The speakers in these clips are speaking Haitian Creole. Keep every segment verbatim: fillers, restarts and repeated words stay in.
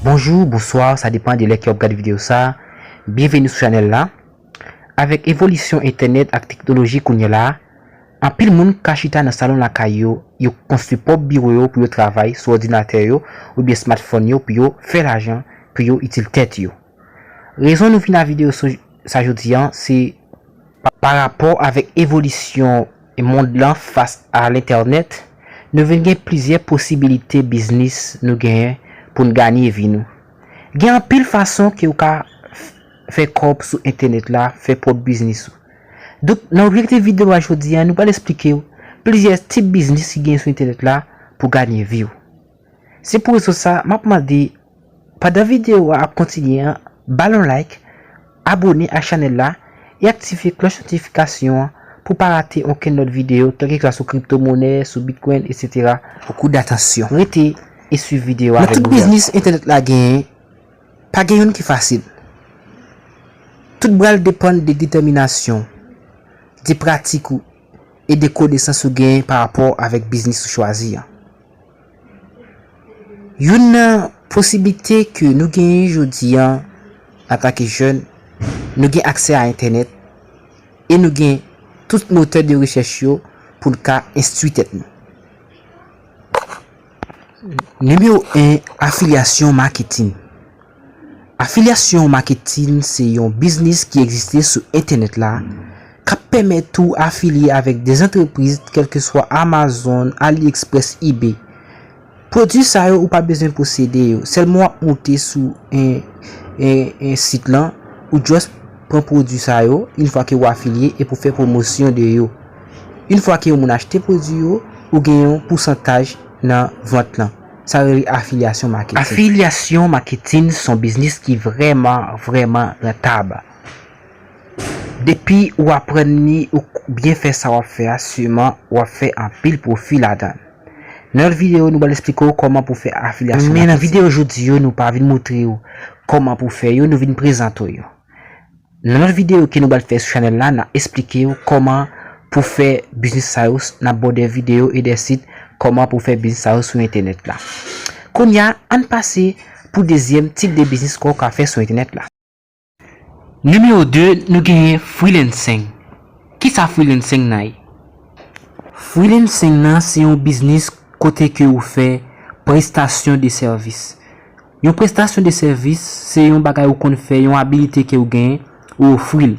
Bonjou, bonswa, sa depann de lè ke w ap gade videyo sa. Byenveni sou chanèl la. Avèk evolisyon entènèt ak teknoloji kounye a la, anpil moun ka chita nan salon lakay yo, yo konstwi pwòp biwo yo pou yo travay sou òdinatè yo oubyen smartphone yo pou yo fè lajan, pou yo itil tèt yo. Rezon nou vin a videyo sou sa jodi a, se pa, pa rapò avèk evolisyon mond lan fas a lentènèt, nou vin gen plizyè posibilite biznis nou genyen pou n ganye vi nou. Gen anpil fason ke w ka f-, fè kòb sou entènèt la, fè pwòp biznis ou. Donk, nan objektif videyo a jodi a, nou pral esplike w plizyè tip biznis ki genyen sou entènèt la pou ganye vi w. Se pou rezon sa, m ap mande, pandan videyo a ap kontinye an, ba l yon like, abòne ak chanèl la, e aktive klòch notifikasyon an pou pa rate okenn lòt videyo, kèlkeswa sou kriptomonè, sou Bitcoin, etsetera. Bokou datansyon. Rete e swiv videyo a avèk nou. Nan tout biznis entènèt la genyen, pa gen youn ki fasil. Tout pral depann de detèminasyon, de pratik ou e de konesans ou genyen pa rapò avèk biznis ou chwazi an. Youn nan posiblite ke nou genyen jodi a, antanke jèn, nou gen aksè a entènèt e nou gen tout motè de rechèch yo pou n ka enstwi tèt nou. Nimewo en, afilyasyon maketin. Afilyasyon maketin se yon biznis ki egziste sou entènèt la, k ap pèmèt ou afilye avèk de zantrepriz, kèlkeswa Amazon, AliExpress, eBay. Pwodui sa yo, ou pa bezwen posede yo. Sèlman w ap moute sou en, en, en sit lan, ou just pran pwodui sa yo, yon fwa ke w afilye, epi w fè pwomosyon de yo. Yon fwa ke yon moun achte pwodui yo, ou gen yon pousantaj nan vant lan. Sa rele afilyasyon maketin. Afilyasyon maketin se yon biznis ki vrèman, vrèman rantab. Depi ou aprann li, ou k-, byen fè sa w ap fè a, siman w ap fè anpil pwofi ladan l. Nan lòt videyo, nou pral esplike w kòman pou fè afilyasyon maketin. Men nan videyo jodi yo, nou pa vin montre w kòman pou fè yo, nou vin prezante w yo. Nan lòt videyo ke nou pral fè sou chanèl la, n a esplike w kòman pou fè biznis sa yo, n a ba w de videyo e de sit kòman pou fè biznis sa yo sou entènèt la. Kounye a, ann pase pou dezyèm tip de biznis ke w ka fè sou entènèt la. Nimewo de, nou genyen freelancing. Kisa freelancing nan ye? Freelancing nan se yon biznis kote ke ou fè prestasyon de sèvis. Yon prestasyon de sèvis se yon bagay ou konn fè, yon abilite ke ou genyen, ou ofri l.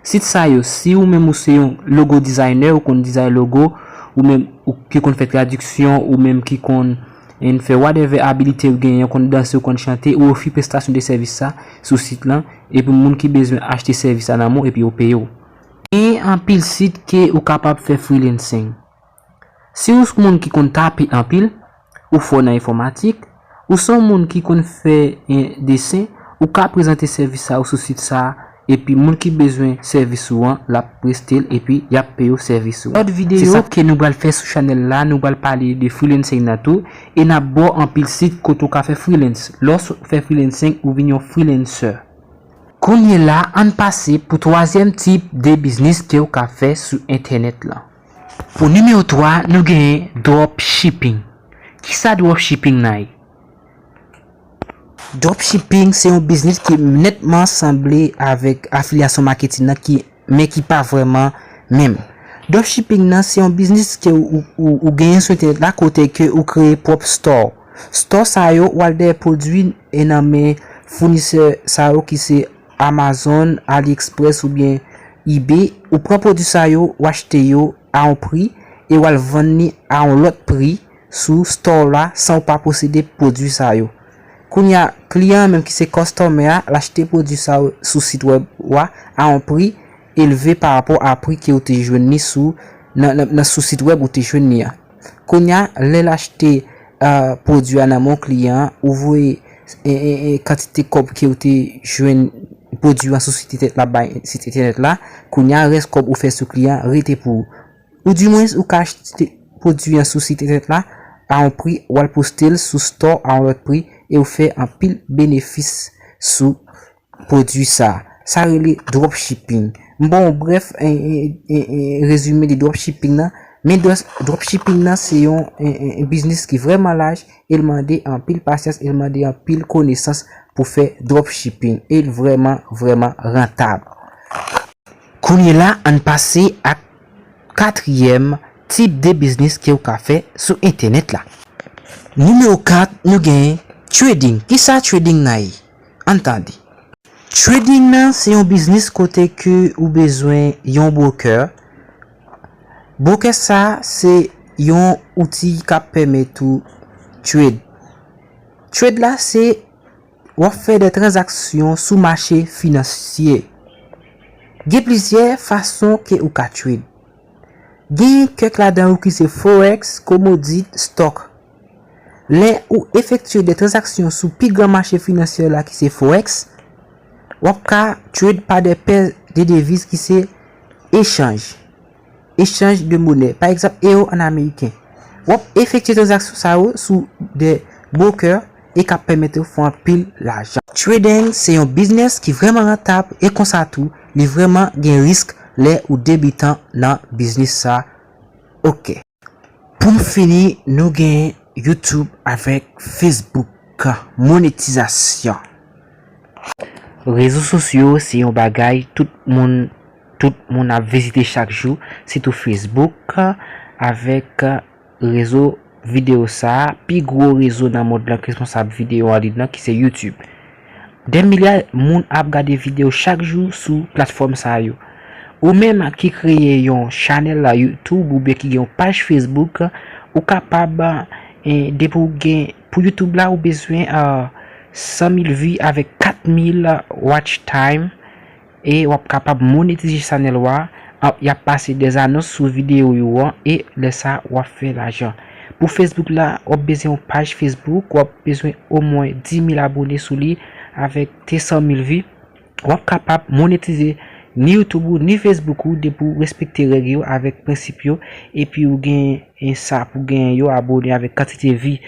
Sit sa yo, si ou menm ou se yon logo designer, ou konn design logo, ou menm ou ki konn fè tradiksyon, ou menm ki konn, en, fè whatever abilite ou genyen, ou konn danse, ou konn chante, ou ofri prestasyon de sèvis sa sou sit lan, epi moun ki bezwen achte sèvis sa nan men w, epi yo peye w. Gen anpil sit ke ou kapab fè freelancing. Si ou se moun ki konn tape anpil, ou fò nan enfòmatik, ou se yon moun ki konn fè, en, desen, ou ka prezante sèvis sa yo sou sit sa, epi moun ki bezwen sèvis ou an, l ap preste l, epi y ap peye w sèvis ou an. Lòt videyo ke nou pral fè sou chanèl la, nou pral pale de freelancing nan tou, e n ap ba w anpil sit kote w ka fè freelance. Lè w fè freelancing, ou vin yon freelancer. Kounye la, ann pase pou twazyèm tip de biznis ke w ka fè sou entènèt lan. Pou nimewo twa, nou genyen dropshipping. Kisa dropshipping nan ye? Dropshipping se yon biznis ki nètman sanble avèk afilyasyon maketin nan ki, men ki pa vrèman menm. Dropshipping nan se yon biznis ke ou, ou, ou genyen sou entènèt la kote ke ou kreye pwòp store. Store sa yo, w al dèyè pwodui e nan men founisè sa yo ki se Amazon, AliExpress oubyen eBay, ou pran pwodui sa yo, w achte yo a yon pri e w al vann li a yon lòt pri sou store la san w pa posede pwodui sa yo. Kounye a, kliyan an menm ki se customer a, l achte pwodui sa yo sou sit wèb ou a a yon pri elve pa rapò a pri ke w te jwenn li sou, nan, nan, nan sou sit wèb ou te jwenn li a. Kounye a, lè l achte, eh, pwodui a nan men w kliyan an, ou voye, eh, eh, eh, kantite kòb ke w te jwenn pwodui an sou sit entènèt la, bay sit entènèt la. Kounye a, rès kòb ou fè sou kliyan an rete pou ou. Ou dimwens, ou ka achte pwodui an sou sit entènèt la a yon pri, w al poste l sou store a yon lòt pri, e ou fè anpil benefis sou pwodui sa. Sa rele dropshipping. M ba w yon brèf, en, en, en, en rezime de dropshipping nan. Men dro- dropshipping nan se yon, yon, yon, yon biznis ki vrèman laj, e l mande anpil pasyans, e l mande anpil konesans pou fè dropshipping, e l vrèman, vrèman rantab. Kounye la, ann pase ak katriyèm tip de biznis ke w ka fè sou entènèt la. Nimewo kat, nou gen trading. Kisa trading nan ye? Ann tande. Trading nan se yon biznis kote ke ou bezwen yon broker. Broker sa se yon outi k ap pèmèt ou trade. Trade la se w ap fè de tranzaksyon sou mache finansye. Gen plizyè fason ke ou ka trade. Gen kèk ladan yo ki se forex, komodit, stock. Lè ou efektye de tranzaksyon sou pi gran mache finansye la ki se forex, w ap ka trade pa de pè de deviz ki se echanj. Echanj de monè. Pa egzanp, ewo an ameriken. W ap efektye tranzaksyon sa yo sou de broker e k ap pèmèt ou fè anpil lajan. Trading se yon biznis ki vrèman rantab e konsa tou, li vrèman gen risk lè ou debitan nan biznis sa. Ok. Pou m fini, nou gen YouTube avèk Facebook. Monetizasyon. Rezo sosyo se yon bagay tout moun, tout moun ap vizite chak jou, sitou Facebook, avèk rezo videyo sa a, pi gwo rezo nan mond lan ki responsab videyo an liy nan, ki se YouTube. Dè milya moun ap gade videyo chak jou sou platfòm sa yo. Ou menm ki kreye yon chanèl YouTube oubyen ki gen yon paj Facebook, ou kapab, eh, depi w gen, pou YouTube la, ou bezwen, ah, san mil vi avèk kat mil watch time, e w ap kapab monetize chanèl ou a. Y ap pase de anons sou videyo yo an, e lè sa, w ap fè lajan. Pou Facebook la, w ap bezwen yon paj Facebook, w ap bezwen omwen dis mil abone sou li avèk de san mil vi. W ap kapab monetize ni YouTube ou, ni Facebook ou, depi w respekte règ yo avèk prensip yo, epi ou gen, e sa pou genyen yo, abone avèk kantite vi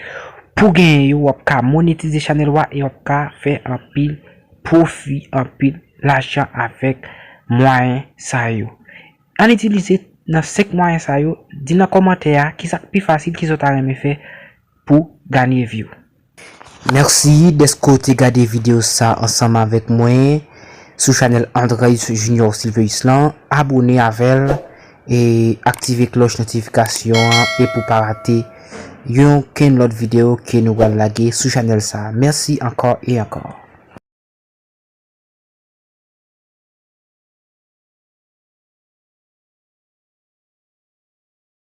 pou genyen yo, w ap ka monetize chanèl ou a e w ap ka fè anpil pwofi, anpil lajan avèk mwayen sa yo. Ann itilize nan senk mwayen sa yo, di nan kòmantè a kisa k pi fasil, kisa w ta renmen fè pou ganye vi w. Mèsi dèske w te gade videyo sa ansanm avèk mwen sou chanèl Andreus Junior Silveus lan. Abone avè l e aktive klòch notifikasyon an e pou pa rate yon kenn lòt videyo ke nou pral lage sou chanèl sa. Mèsi ankò e ankò.